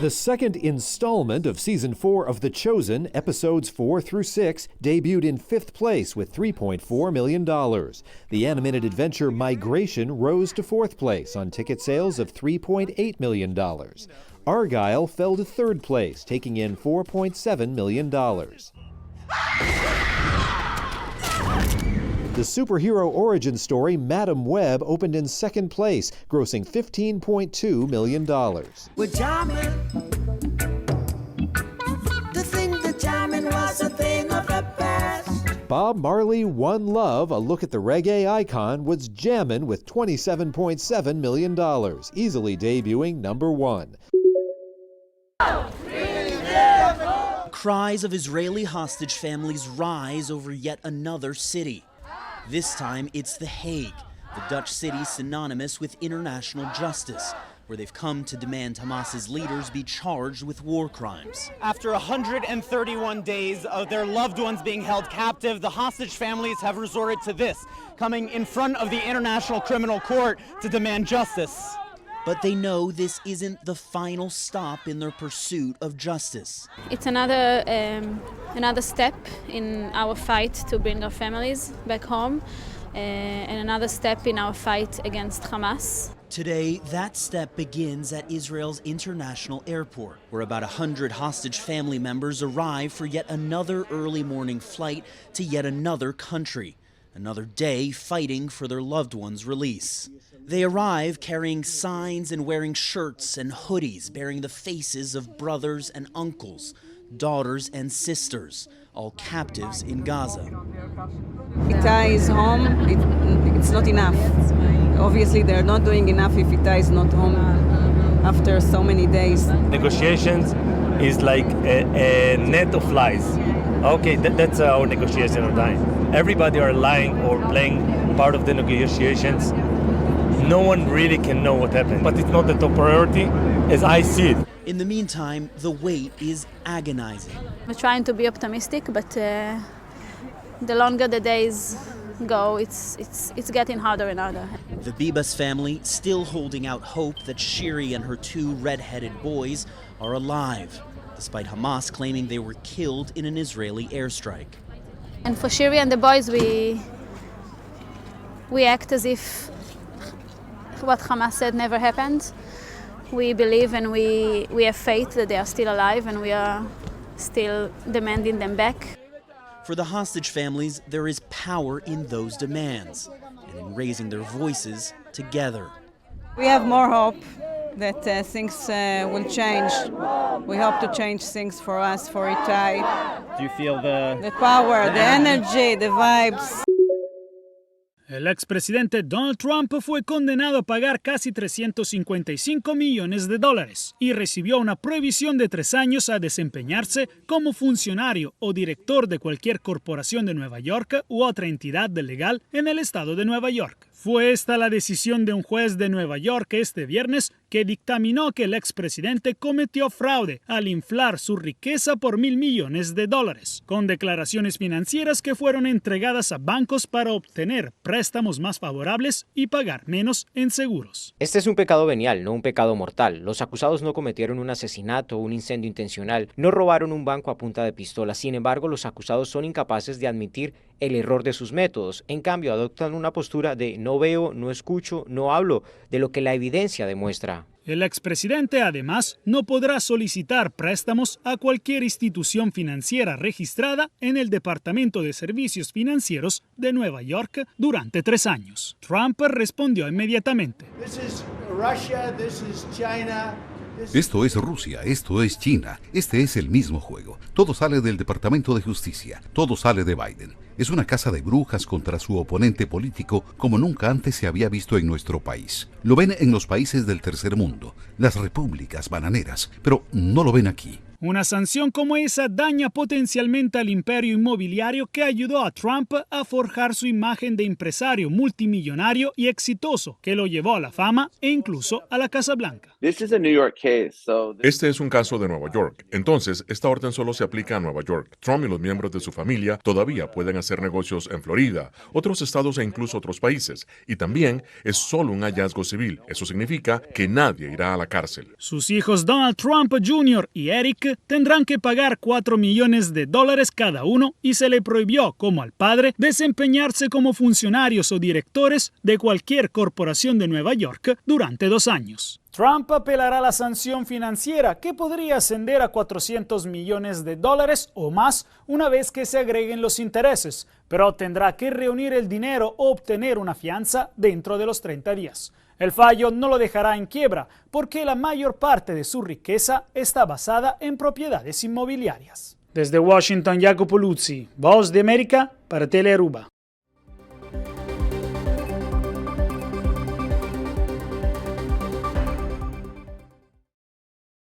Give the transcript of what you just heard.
The second installment of season 4 of The Chosen, episodes 4 through 6, debuted in fifth place with $3.4 million. The animated adventure Migration rose to fourth place on ticket sales of $3.8 million. Argylle fell to third place, taking in $4.7 million. The superhero origin story Madame Web opened in second place, grossing $15.2 million. We're jamming. The thing that jamming was a thing of the past. Bob Marley One Love, a look at the reggae icon, was jammin' with $27.7 million, easily debuting number one. Cries of Israeli hostage families rise over yet another city. This time it's The Hague, the Dutch city synonymous with international justice, where they've come to demand Hamas's leaders be charged with war crimes. After 131 days of their loved ones being held captive, the hostage families have resorted to this, coming in front of the International Criminal Court to demand justice. But they know this isn't the final stop in their pursuit of justice. It's another step in our fight to bring our families back home, and another step in our fight against Hamas. Today, that step begins at Israel's international airport, where about 100 hostage family members arrive for yet another early morning flight to yet another country, another day fighting for their loved ones' release. They arrive carrying signs and wearing shirts and hoodies bearing the faces of brothers and uncles, daughters and sisters, all captives in Gaza. Itai is home, it's not enough. Obviously, they're not doing enough if Itai is not home after so many days. Negotiations is like a net of lies. Okay, that's our negotiation of time. Everybody are lying or playing part of the negotiations. No one really can know what happened, but it's not the top priority as I see it. In the meantime, the wait is agonizing. We're trying to be optimistic, but the longer the days go, it's getting harder and harder. The Bibas family still holding out hope that Shiri and her two red-headed boys are alive, despite Hamas claiming they were killed in an Israeli airstrike. And for Shiri and the boys, we act as if what Hamas said never happened. We believe and we have faith that they are still alive, and we are still demanding them back. For the hostage families, there is power in those demands and in raising their voices together. We have more hope that things will change. We hope to change things for us, for Itai. Do you feel the The power, the energy, the vibes? El expresidente Donald Trump fue condenado a pagar casi 355 millones de dólares y recibió una prohibición de 3 años a desempeñarse como funcionario o director de cualquier corporación de Nueva York u otra entidad legal en el estado de Nueva York. Fue esta la decisión de un juez de Nueva York este viernes que dictaminó que el expresidente cometió fraude al inflar su riqueza por 1.000 millones de dólares, con declaraciones financieras que fueron entregadas a bancos para obtener préstamos más favorables y pagar menos en seguros. Este es un pecado venial, no un pecado mortal. Los acusados no cometieron un asesinato o un incendio intencional, no robaron un banco a punta de pistola. Sin embargo, los acusados son incapaces de admitir el error de sus métodos. En cambio, adoptan una postura de no veo, no escucho, no hablo, de lo que la evidencia demuestra. El expresidente, además, no podrá solicitar préstamos a cualquier institución financiera registrada en el Departamento de Servicios Financieros de Nueva York durante 3 años. Trump respondió inmediatamente. This is Russia, this is China. Esto es Rusia, esto es China, este es el mismo juego. Todo sale del Departamento de Justicia, todo sale de Biden. Es una caza de brujas contra su oponente político como nunca antes se había visto en nuestro país. Lo ven en los países del tercer mundo, las repúblicas bananeras, pero no lo ven aquí. Una sanción como esa daña potencialmente al imperio inmobiliario que ayudó a Trump a forjar su imagen de empresario multimillonario y exitoso, que lo llevó a la fama e incluso a la Casa Blanca. Este es un caso de Nueva York. Entonces, esta orden solo se aplica a Nueva York. Trump y los miembros de su familia todavía pueden hacer negocios en Florida, otros estados e incluso otros países. Y también es solo un hallazgo civil. Eso significa que nadie irá a la cárcel. Sus hijos Donald Trump Jr. y Eric tendrán que pagar 4 millones de dólares cada uno y se le prohibió, como al padre, desempeñarse como funcionarios o directores de cualquier corporación de Nueva York durante 2 años. Trump apelará la sanción financiera, que podría ascender a 400 millones de dólares o más una vez que se agreguen los intereses, pero tendrá que reunir el dinero o obtener una fianza dentro de los 30 días. El fallo no lo dejará en quiebra, porque la mayor parte de su riqueza está basada en propiedades inmobiliarias. Desde Washington, Jacopo Luzzi, Voz de América, para Telearuba.